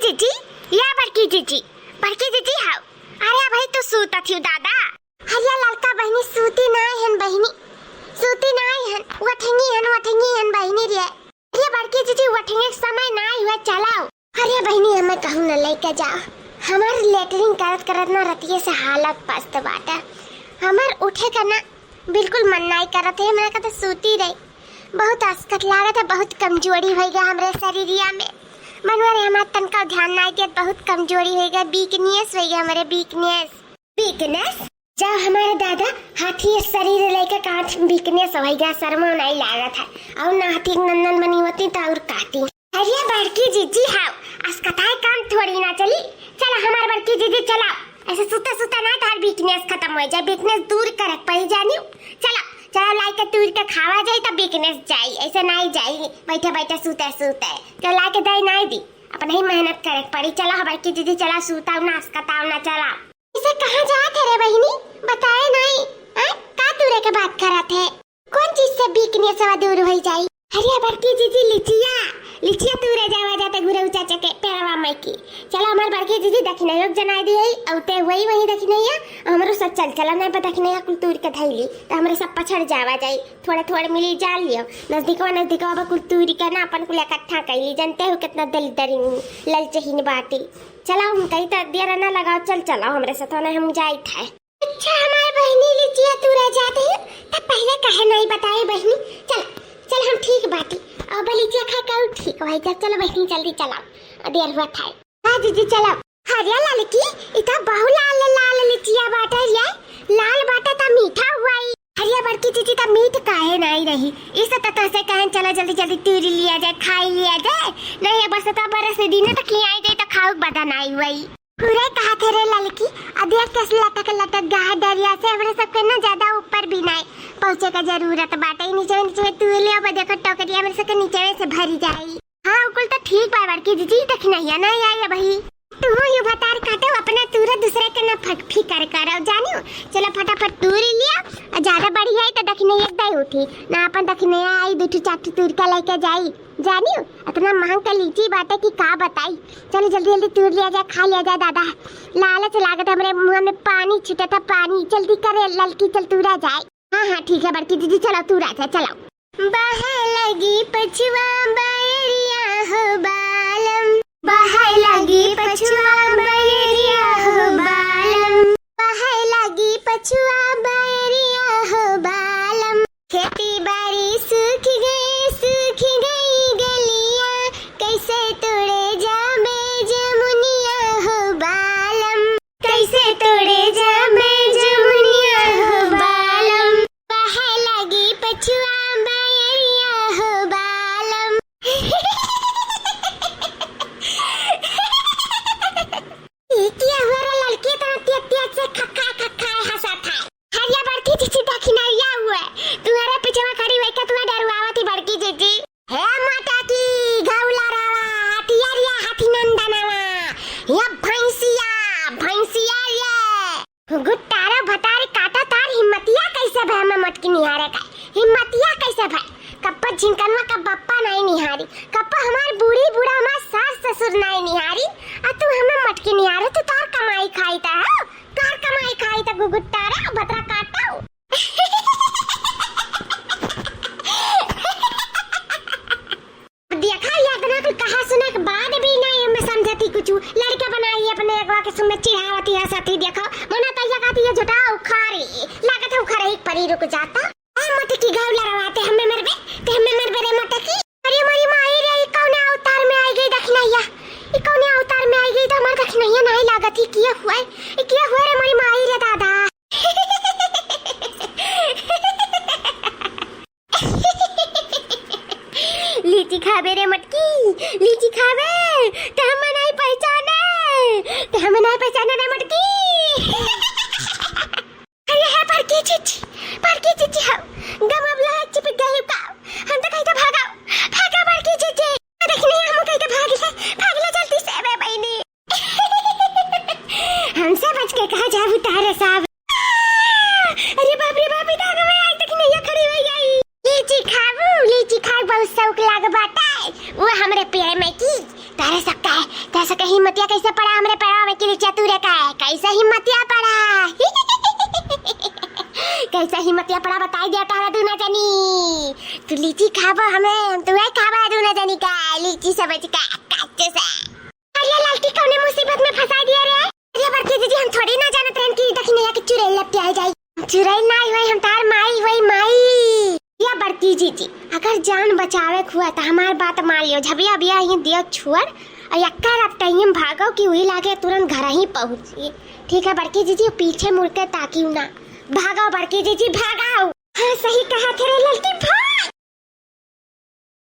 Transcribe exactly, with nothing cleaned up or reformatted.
जीजी, या बड़की जीजी, बड़की जीजी हाउ। अरे भाई तू सूतत हिउ दादा। अरे ललका बहिनी सूती नाई हन बहिनी, सूती नाई हन, उठेंगी हन, उठेंगी हन बहिनी रे। अरे बड़की जीजी उठेंगे समय नाई हुआ चलाओ। अरे बहिनी हमें कहूँ न लेके जाओ, हमार लेटरिन करत करत ना रतिये से हालत पस्त बाटे। हमार उठे का ना बिल्कुल मन नाई करत है, हमरा का तो सूती रही। बहुत असकत लागत है, बहुत कमजोरी होइ गया हमरे शरीरिया में। मनवा रे हमार तनका ध्यान नाई देत, बहुत कमजोरी होइ गया, वीकनेस होइ गया हमरे, वीकनेस। वीकनेस? जब हमारे दादा हाथी शरीर लेके कांच वीकनेस होइ गया, शर्मा नाई लागत है। और ना हाथी के नंदन बनी होती तो और काटी। अरे बड़की जीजी हाउ, अस्कताए काम थोड़ी ना चली। चला हमार बड़की जीजी चला, ऐसे सुते सुते ना तार वीकनेस खत्म होइ जाए, वीकनेस दूर करे के पड़ी जानियो। चला, चला लाई के तूर के खावा जाई तब वीकनेस जाई, ऐसे नाई जाई बैठे बैठे सुते सुते। चला लाई के दई नाई दी, अपने ही मेहनत करे के पड़ी। चला हमार बड़की जीजी चला, सुताओ ना, अस्कताओ ना, चला। इसे कहाँ जात है रे बहिनी, बताए नाई, हैं? का तूरे के बात करत है? कौन चीज से वीकनेसवा दूर होइ जाई? अरे बड़की जीजी लिचिया, लिचिया तूरे जावा जाते गुरु चाचा के पेड़वा में की। चला हमार बड़की जीजी दखिनैया के जनाई दी है, औते हुई वही दखिनैया, हमरो सब चल चला नहीं पर दखिनैया कुल तूर के धैली, तो हमरे सब पछड़ जावा जाई, थोड़े थोड़े मिली जा लियो, नजदीकवा नजदीकवा बा कुल तूर के ना अपन कुल इकट्ठा कैली, जानते हो कितना दलिदरिन ललचहिन बाटी। चला हम कही तो देर ना लगाओ, चल चला हमरे साथ, नहीं हम जाइत है। अच्छा हमार बहिनी लिचिया तूरा जात है, तब पहले काहे नहीं बताई बहिनी? चल, चल हम ठीक बाटी। अब लिचिया खाए का ठीक भाई, चल, चलो बहिनी जल्दी चलाओ, देर हुआ था। हाँ जीजी चलाओ। हरिया ललकी, इतना बहु लाल लाल लिचिया बाटे ये, लाल बाटे ता मीठा हुआ ही। हरिया बड़की जीजी ता मीठ काहे नहीं रही, इसे तो तोसे कहन चला जल्दी जल्दी तूरी लिया जाए, खाई लिया जाए। नहीं बस तो बरस दिन तक खियाई दे तो खाऊ बदन आई हुई। पूरे कहा थे रे ललकी, अदिया कस लटक लटक गा है डरिया से, हमरे सबके ना ज्यादा ऊपर भी नाई पहुँचे का जरूरत बाटे। नीचे नीचे तू ले अब देखो टोकरिया हमरे सबके नीचे से भरी जाई। हाँ, उकुल तो ठीक बा बड़की जीजी, दखिनैया नाई आई अबही। तू यू भतार काटो अपना तूरा दूसरे के ना फक फिकर करो जानियो। चलो फटाफट तूरी लिया, और ज्यादा बढ़िया है तो दखिनैया दे उठी ना, अपन दखिनैया आई दू ठू चार ठू तूर का लेके जाई। जानियो, इतना महंग का लीची बाटे कि का बताई। चलो जल्दी जल्दी तूर लिया जाए, खा लिया जाए दादा। लालच लागत हमरे मुँह में पानी छूटे था, पानी। जल्दी करे ललकी, चल तूरा जाए। हाँ हाँ ठीक है बड़की दीदी, चलो तूरा जाए, चलो। बहे लगी पछुआ बयरिया हो बालम, बहे लगी पछुआ बयरिया हो बालम, बहे लगी पछुआ बयरिया हो बालम। खेती बाड़ी सूख गई, सूख गई गलिया, कैसे तोड़े जाबे जमुनिया हो बालम, कैसे तोड़े जाबे जमुनिया हो बालम। बहे लगी पछुआ बयरिया हो बालम। ई किया हुआ रे ललकी, इतना तेज तेज से खक्खा खक्खा हंसत है। हरिया बड़की जीजी दखिनैया हुए, तुम्हारे पीछे में खड़ी हुई के तुम्हें डरवावत ही बड़की जीजी। हे माता की गौला रावा, हथियारिया हाथी नंदनवा, या भैंसिया, भैंसिया ये। गुट्टारा भतारी काटा तार हिम्मतिया कैसे भय में मटकी निहारे का, हिम्मतिया कैसे भय? कप्पा झिनकनवा का बप्पा नाई निहारी, कप्पा हमार बूढ़ी बूढ़ा हमार सास ससुर नाई निहारी, आ तू हमें मटकी निहारे, तू तार कमाई खाई ता है, तार कमाई खाई ता गुगुट्टारा भतरा काटा। देखा, ये इतना कुल कहा सुना के बाद भी नहीं हमें समझती कुछ। लड़का बनाई अपने अगवा के सुन में चिढ़ावती है साथी। देखो, मना तैया कहती है झूठा उखारी, लागत है उखारे एक परी रुक जाता। आ मत की गाँव लड़वाते हमें मरबे, ते हमें मरबे रे मत की। अरे मोरी माई रे, ई कौन अवतार में आई गई दखिनैया? ई कौन अवतार में आई गई? तो हमार दखिनैया नहीं लागत ही, किया हुआ है? ई किया हुआ रे मोरी माई रे दादा? लीची खाबे रे मटकी, लीची खाबे, ते हमें नहीं पहचाने, ते हमें नहीं पहचाने रे मटकी। अरे है बड़की जीजी, बड़की जीजी, हम गम अब लाग चिपक गए का, हम तो कहीं तो भागा, भागा बड़की जीजी। देखिए हम कहीं तो भाग ले, भाग ले जल्दी से बे बहिनी। हमसे बच के कहाँ जाबू तारे साहब। अरे बाप रे बाप, इधर आ गए, आज तक नहीं खड़ी हुई आई। लीची खाबू, लीची खाए बहुत शौक लाग बाटे। वो हमरे पेड़ में की तारे सब सके हिम्मतिया कैसे पड़ा हमरे पैरवा में कि लीचिया तूरे का है? कैसे हिम्मतिया पड़ा? कैसे हिम्मतिया पड़ा बताई दिया तहरा दूना जनी। तू लीची खाबो हमें, हम तुहे खाबो दूना जनी का, लीची समझ का, काचे से। अरे ललकी कौने मुसीबत में फंसा दिया रे? अरे बड़की जीजी हम थोड़ी ना जानत रहन कि दखिनैया के चुड़ैल लपटिया जाई। चुड़ैल ना आई होई, हम तार माई होई माई। या बड़की जीजी, अगर जान बचावे के हुआ त हमार बात मान लियो। झबिया बिया ही दियो छुअर और यक्का रपटइम भागो कि वही लागे तुरंत घर ही पहुँची। ठीक है बड़की जीजी, पीछे मुड़ के ताकियो ना। भागो बड़की जीजी, भागो। हाँ सही कहा थे रे ललकी, भाग।